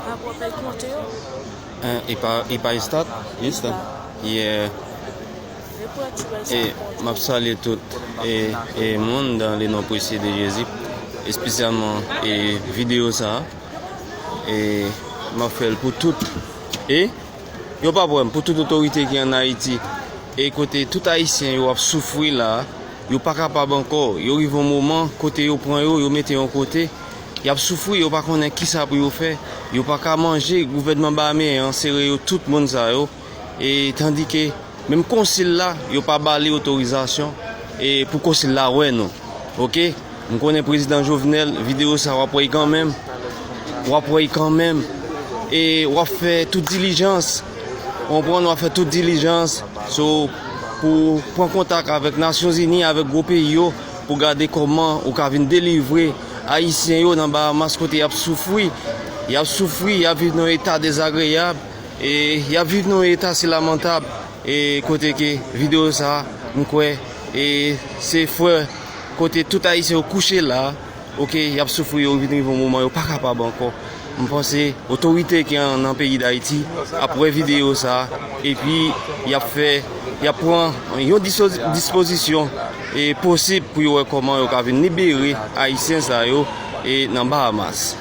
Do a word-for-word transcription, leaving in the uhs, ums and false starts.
Rapò pèy ki monte yo? Hein, e pa, e pa estat, estat. Yeah. E m ap salye tout e, e moun dans le nom précieux de Jésus, espesyalman e videyo sa a. E m ap fè l pou tout. E yo pa pran m pou tout otorite ki ann Ayiti. E kote tout Ayisyen yo ap soufri la, yo pa kapab ankò. Yo rive yon moman kote yo pran yo, yo mete yon kote. Y ap soufri, yo pa konnen kisa pou yo fè. Yo pa ka manje, gouvènman bahameyen an sere yo, tout moun sa yo. E tandike menm konsil la, yo pa ba li otorizasyon e pou konsil la wè nou. Oke? M konnen prezidan Jovenel, videyo sa w ap wè kanmenm. W ap wè kanmenm. E w ap fè tout dilijans. Ou konprann, w ap fè tout dilijans. So, pou pran kontak avèk Nasyonzini, avèk gwo peyi yo, pou gade kòman ou ka vin delivre Ayisyen yo nan Bahamas kote y ap soufri. Y ap soufri, y ap viv nan yon eta dezagreyab. E y ap viv nan yon eta si lamantab. E kote ke videyo sa, m kwè, e se frè kote tout Ayisyen yo kouche la, oke, y ap soufri, yo vin rive yon moman yo pa kapab ankò. M panse otorite ki an, nan peyi Dayiti ap wè videyo sa, epi y ap fè, y ap pran yon diso-, dispozisyon e posib pou yo wè kòman yo ka vin libere Ayisyen sa yo e nan Bahamas.